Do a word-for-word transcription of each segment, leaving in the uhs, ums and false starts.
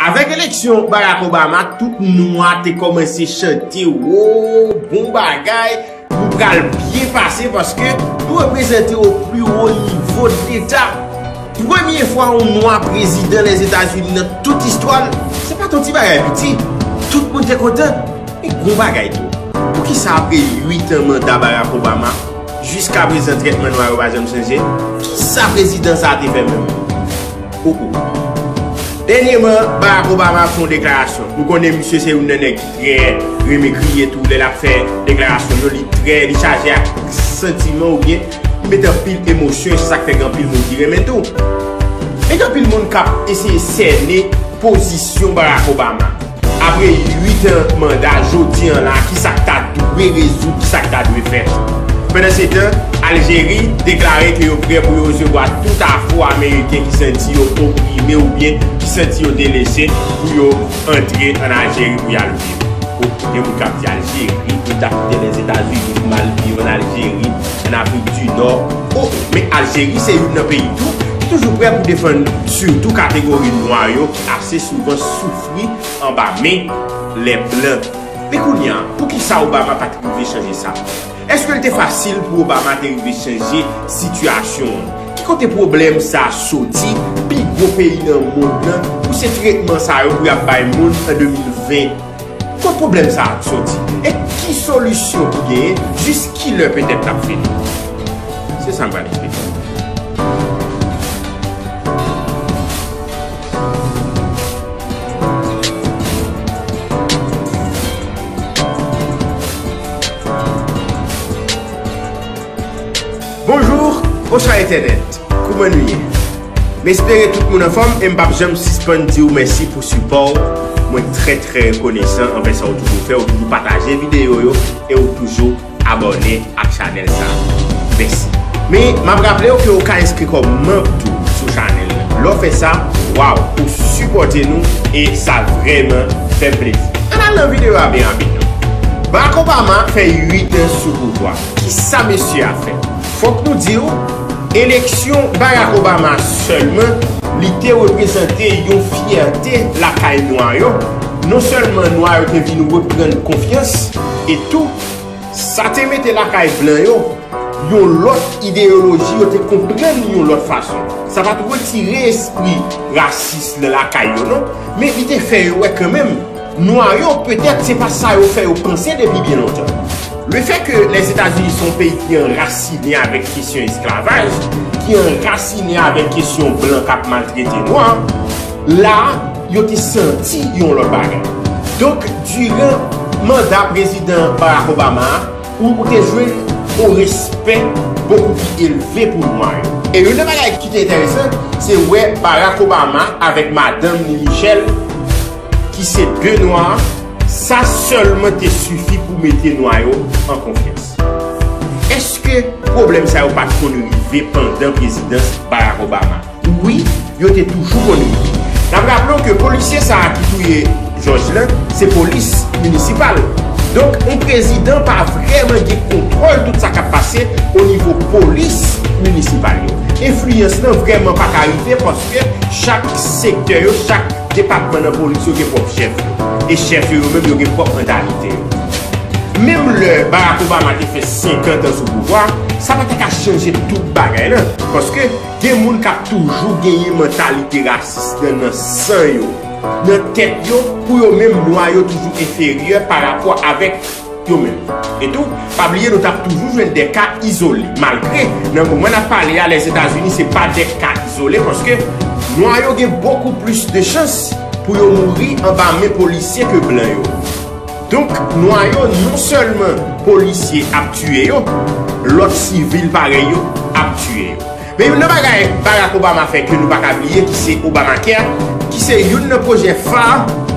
Avèk eleksyon Barack Obama, tout nwa te kòmanse chante, "Wo, bon bagay, nou pral byen pase paske nou reprezante o pli wo nivo de leta." Premye fwa yon nwa prezidan Lèzetazini nan tout istwa l, se pa t yon ti bagay piti. Tout moun te kontan. E gon bagay tou. Poukisa apre uit an manda Barack Obama, jiska prezan trètman nwa yo pa janm chanje? Kisa prezidan sa a te fè menm? Oh, oh. Dènyèman, Barack Obama fè yon deklarasyon. Nou konnen misye se youn nan nèg ki trè renmen kriye tou. Lè l ap fè deklarasyon yo, li trè, li chaje ak santiman oubyen li mete anpil emosyon, e se sa k fè gen anpil moun ki renmen tou. E gen anpil moun k ap eseye sène pozisyon Barack Obama. Apre uit an manda, jodi an la, kisa k ta dwe rezoud, kisa k ta dwe fèt? Pandansetan, Aljeri deklare ke yo prè pou yo resevwa tout Afwo-Ameriken ki santi yo oprime oubyen ki santi yo delese pou yo antre ann Aljeri pou y al viv. Oh, gen moun k ap di Aljeri, pou ta kite Lèzetazini pou m al viv ann Aljeri, ann Afrik di Nò. Oh, men Aljeri se youn nan peyi tou ki toujou prè pou defann sitou kategori nwa yo ki ase souvan soufri anba men lè blan. Men kounye a, poukisa Obama pa t rive chanje sa? Èske l te fasil pou Obama te rive chanje sitiyasyon an? Ki kote pwoblèm sa a soti? Pi gwo peyi nan mond lan, pou se tretman sa yo pou y ap bay moun an de mil ven? Kot pwoblèm sa a soti? E ki solisyon ki genyen? Jis ki lè petèt l ap fini? Se sa m pral eksplike w. Bonjou, bonswa entènèt. Kouman nou ye? M espere tout moun anfòm e m p ap janm sispann di w mèsi pou sipò w. Mwen trè, trè rekonesan anvè sa w toujou fè, w toujou pataje videyo yo e w toujou abòne ak chanèl sa a. Mèsi. Men, m ap raple w ke w ka enskri kòm manm tou sou chanèl la. Lè w fè sa, waw, ou sipòte nou e sa vrèman fè plezi. Ann al nan videyo a byen rapid non. Barack Obama fè uit an sou pouvwa. Kisa mesye a fè? Fòk nou di w, eleksyon Barack Obama sèlman, li te reprezante yon fyète lakay nwa yo. Non sèlman nwa yo te vin reprann konfyans, e tou, sa te mete lakay blan yo yon lòt ideyoloji, yo te konprann yon lòt fason. Sa pa t retire espri rasis nan lakay yo, non, men li te fè yo wè kanmenm, nwa yo, petèt, se pa sa yo fè yo panse depi byen lontan. Lefètke Lèzetazini se yon peyi ki anrasinen avèk kesyon esklavaj, ki anrasinen avèk kesyon blan k ap maltrete nwa, la a, yo te santi yon lòt bagay. Donk, diran manda prezidan Barack Obama a, ou, ou te jwenn yon respè bokou pi elve pou nwa yo. E youn nan bagay ki te enteresan, se wè Barack Obama avèk madanm ni Michelle, ki se de nwa, sa sèlman te sifi pou mete nwa yo an konfyans. Èske pwoblèm sa yo pa t konn rive pandan prezidans Barack Obama? Wi, yo te toujou konn rive. N ap raple w ke polisye sa a ki touye Jòj lan, se polis minisipal. Donk, yon prezidan pa vrèman gen kontwòl tout sa k ap pase o nivo polis minisipal yo. Enfliyans lan vrèman pa ka rive paske chak sektè yo, chak depatman nan polis yo gen pwòp chèf yo. E chèf yo, yo menm, yo gen pwòp mantalite yo. Menm lè Barack Obama te fè senkant an sou pouvwa, sa pa te ka chanje tout bagay lan. Paske gen moun k ap toujou genyen mantalite rasis lan nan san yo, nan tèt yo, pou yo menm nwa yo toujou enferyè parapò avèk yo menm. E tou, pa bliye nou t ap toujou jwenn de ka izole, malgre nan moman n ap pale a, Lèzetazini se pa de ka izole, paske nwa yo gen bokou plis de chans pou yo mouri anba men polisye ke blan yo. Donk, nwa yo, non sèlman polisye ap tiye yo, lòt sivil parèy yo ap tiye yo. Men youn nan bagay Barack Obama fè ke nou pa ka bliye, ki se Obamacare, ki se youn nan pwojè fa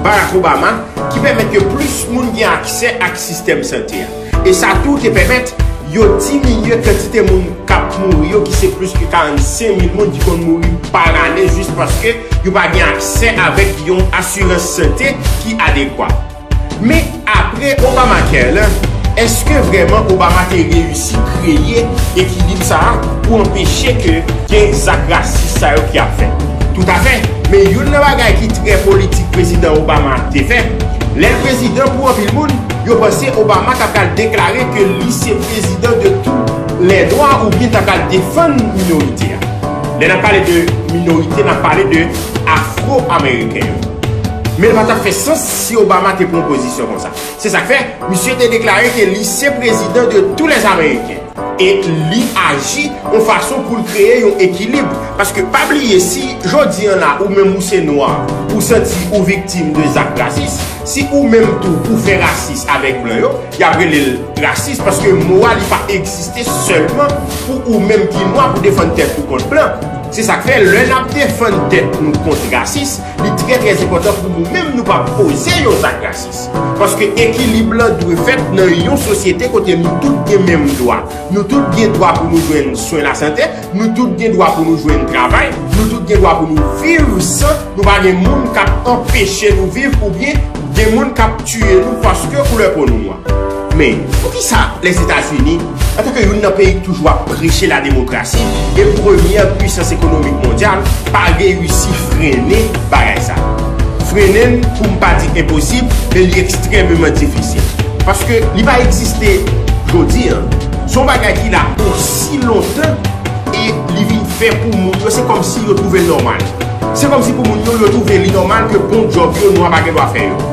Barack Obama, ki pèmèt ke plis moun gen aksè ak sistèm sante a. E sa tou te pèmèt yo diminye kantite moun k ap mouri yo, ki se plis ke karannsenk mil moun ki konn mouri pa lane, jis paske yo pa gen aksè avèk yon asirans sante ki adekwa. Men apre Obamacare lan, èske vrèman Obama te reyisi kreye ekilib sa a pou anpeche ke gen zak rasis sa yo ki ap fèt? Toutafè, men youn nan bagay ki trè politik Prezidan Obama te fè. Lè l prezidan, pou anpil moun, yo panse Obama ta pral deklare ke li se prezidan de tous les noirs oubyen ta pral defann minorite a. Lè n ap pale de minorite, n ap pale de Afwo-Ameriken yo. Men l pa t ap fè sans si Obama te pran yon pozisyon konsa. Se sa k fè, misye te deklare ke li se prezidan de tous les Américains. E li aji yon fason pou l kreye yon ekilib. Paske pa bliye, si jodi an la, ou menm ou se nwa, ou santi ou viktim de zak rasis, si ou menm tou ou fè rasis avèk blan yo, y ap rele l rasis, paske mo a li pa egziste sèlman pou ou menm ki nwa pou defann tèt ou kont blan. Se sa k fè, lè n ap defann tèt nou kont rasis, li trè, trè enpòtan pou nou menm nou pa poze yon zak rasis. Paske ekilib lan dwe fèt nan yon sosyete kote nou tout gen menm dwa. Nou tout gen dwa pou nou jwenn swen lasante, nou tout gen dwa pou nou jwenn travay, nou tout gen dwa pou nou viv san nou pa gen moun k ap anpeche nou viv oubyen gen moun k ap tiye nou paske koulè po nou nwa. Men, poukisa Lèzetazini, antanke youn nan peyi ki toujou ap preche lademokrasi, e premyè pwisans ekonomik mondyal, pa reyisi frennen bagay sa? Frennen l, pou m pa di enposib, men li ekstrèmeman difisil. Paske li pa egziste jodi a. Se yon bagay ki la osi lontan e li vin fè pou moun yo, se kòmsi yo twouve l nòmal. Se kòmsi pou moun yo, yo twouve li nòmal ke bon djòb yo, nwa pa gen dwa fè yo.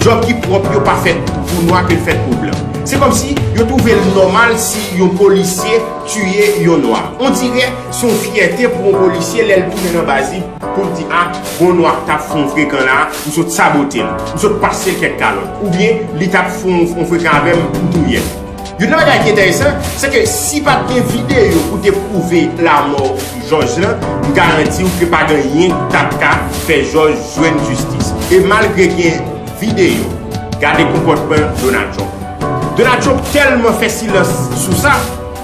Djòb ki pwòp yo pa fèt pou nwa, ke l fèt pou blan. Se kòmsi yo twouve l nòmal si yon polisye tiye yon nwa. Ondirè se yon fyète pou yon polisye lè l tounen nan baz li pou l di, a, bon nwa k t ap fè yon frekan la, m sot sabote l, m sot pase l kèk kalòt. Oubyen li t ap fè yon, yon frekan avè m, m touye l. Youn nan bagay ki enteresan, se ke si pa t gen videyo pou te pwouve lanmò Jòj lan, m garanti w ke pa gen anyen k t ap ka fè Jòj jwenn jistis. E malgre gen videyo, gade konpòtman Donald Trump. Donald Trump tèlman fè silans sou sa,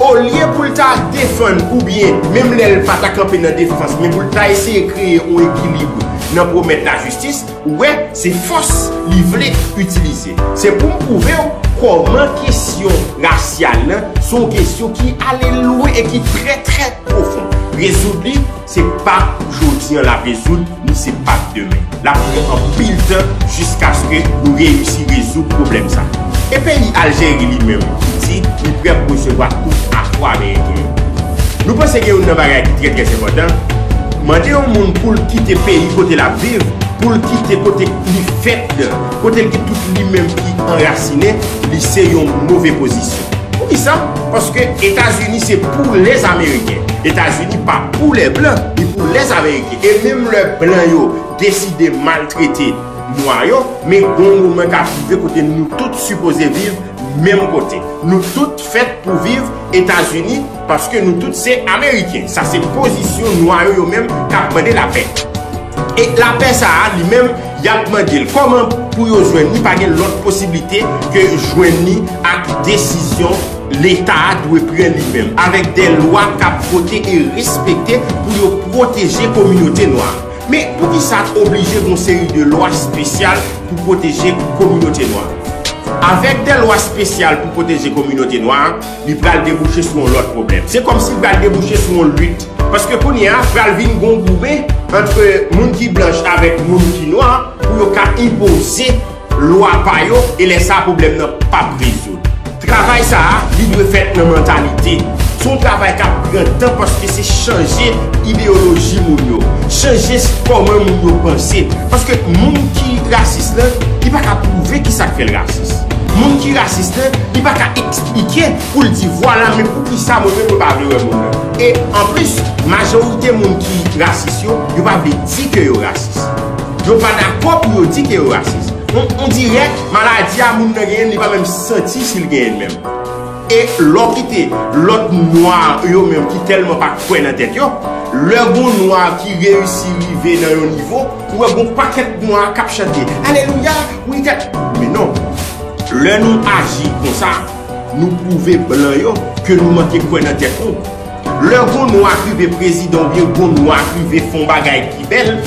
olye pou l ta defann oubyen menm lè l pa ta kanpe nan defans, men pou l ta eseye kreye yon ekilib nan pwomèt lajistis, ou wè, se fòs li vle itilize. Se pou m pwouve w kòman kesyon rasyal lan se yon kesyon ki ale lwen e ki trè, trè pwofon. Rezoud li, se pa jodi an l ap rezoud, ni se pa demen. L ap pran anpil tan jiskaske nou reyisi rezoud pwoblèm sa. E peyi Aljeri li menm, ki di li prè pou resevwa tout Afwo-Ameriken yo. Nou panse gen youn nan bagay ki trè, trè enpòtan? Mande yon moun pou l kite peyi kote l ap viv, pou l kite kote li fèt, kote l gen tout li menm ki anrasinen, li se yon move pozisyon. Poukisa? Paske Etazini se pou lèzameriken. Etazini pa pou lèblan, li pou lèzameriken. E menm lè blan yo deside maltrete nwa yo, men gon moman k ap rive kote nou tout sipoze viv menm kote. Nou tout fèt pou viv Etazini paske nou tout se Ameriken. Sa se pozisyon nwa yo, yo menm k ap mande lapè. E lapè sa a, li menm, y ap mande l. Kòman pou yo jwenn li? Pa gen lòt posiblite ke jwenn li ak desizyon Leta a dwe pran li menm, avèk de lwa k ap vote e respekte pou yo pwoteje kominote nwa. Men poukisa t oblije gon seri de lwa espesyal pou pwoteje kominote nwa? Avèk de lwa espesyal pou pwoteje kominote nwa, li pral debouche sou yon lòt pwoblèm. Se kòmsi li pral debouche sou yon lit. Paske kounye a, pral vin gon goumen ant moun ki blanch avèk moun ki nwa pou yo ka enpoze lwa pa yo, e lè sa a, pwoblèm nan p ap rezoud. Travay sa a, li dwe fèt nan mantalite. Se yon travay k ap pran tan paske se chanje ideyoloji moun yo, chanje kòman moun yo panse. Paske moun ki rasis lan, li pa ka pwouve kisa k fè l rasis. Moun ki rasis lan, li pa ka eksplike pou l di, vwala, men poukisa mwen menm mwen pa vle wè moun nan. E anplis, majorite moun ki rasis yo, yo pa vle di ke yo rasis. Yo pa dakò pou yo di ke yo rasis. On, on dirè maladi a moun nan genyen, li pa menm santi si l genyen l menm. E lè w kite lòt nwa yo menm ki tèlman pa kwè nan tèt yo, lè gon nwa ki reyisi rive nan yon nivo, ou wè gon pakèt nwa k ap chante, alelouya, wi, tèt. Men non, lè nou aji konsa, nou pwouve blan yo ke nou manke kwè nan tèt nou. Lè gon nwa k rive prezidan oubyen gon nwa k rive fè yon bagay ki bèl,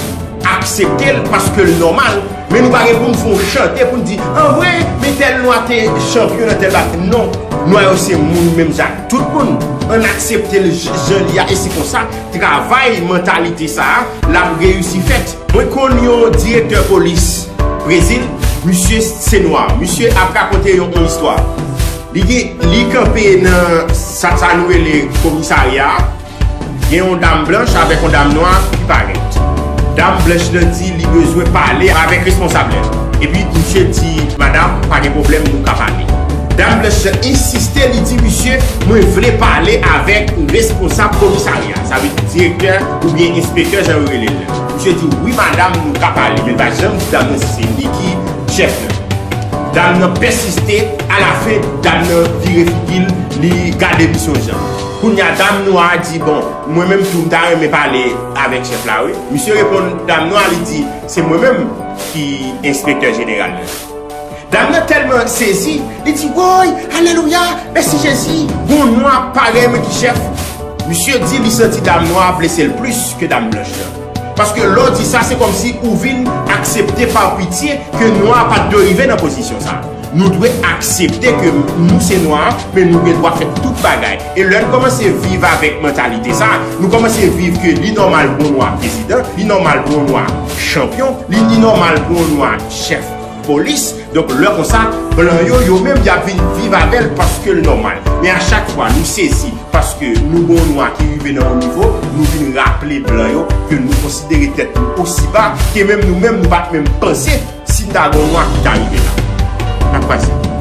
aksepte l paske l nòmal. Men nou pa gen pou n fè yon chante pou n di, an vre, men tèl nwa te chanpyon nan tèl bagay. Non. Nwa yo se moun menm jan ak tout moun. Ann aksepte l j- jan li a, e se konsa travay mantalite sa a l ap reyisi fèt. Mwen konn yon direktè polis Brezil, misye se nwa. Misye ap rakonte yon, yon istwa. Li gen, li kanpe nan sa, sa nou rele komisarya a. Gen yon dam blanch avèk yon dam nwa ki parèt. Dam blanch lan di li bezwen pale avèk responsab la. Epi misye di, "Madanm, pa gen pwoblèm, nou ka pale." Dam blanch lan ensiste, li di, "Misye, mwen vle pale avèk responsab komisarya, sa vle di direktè oubyen enspektè, jan yo rele l." Misye di, "Wi, madanm, nou ka pale." Men l pa janm di dam nan si se li ki chèf lan. Dam nan pèsiste, alafen, dam nan vire figi l, li gade misye yon jan. Kounye a, dam nwa a di, "Bon, mwen menm tou, m ta renmen pale avèk chèf la, wi." Misye reponn dam nwa a, li di, "Se mwen menm ki enspektè jeneral la." Dam nan tèlman sezi, li di, "Woy, alelouya, mèsi Jezi, gon nwa parèy mwen ki chèf." Misye di li santi dam nwa a blese l plis ke dam blanch lan. Paske lè w di sa, se kòmsi ou vin aksepte pa pitye ke nwa a pa t dwe rive nan pozisyon sa. Nou dwe aksepte ke nou se nwa, men nou gen dwa fè tout bagay. E lè n kòmanse viv avèk mantalite sa, nou kòmanse viv ke li nòmal pou yon nwa prezidan, li nòmal pou yon nwa chanpyon, li, li nòmal pou yon nwa chèf polis. Donk, lè konsa, blan yo, yo menm, y ap vin viv avè l paske l nòmal. Men a chak fwa, nou sezi paske nou gen yon nwa ki rive nan yon nivo, nou vin raple blan yo ke nou konsidere tèt nou osi ba ke menm nou menm, nou pa t menm panse si n ta gen yon nwa ki ta rive la. N ap pase.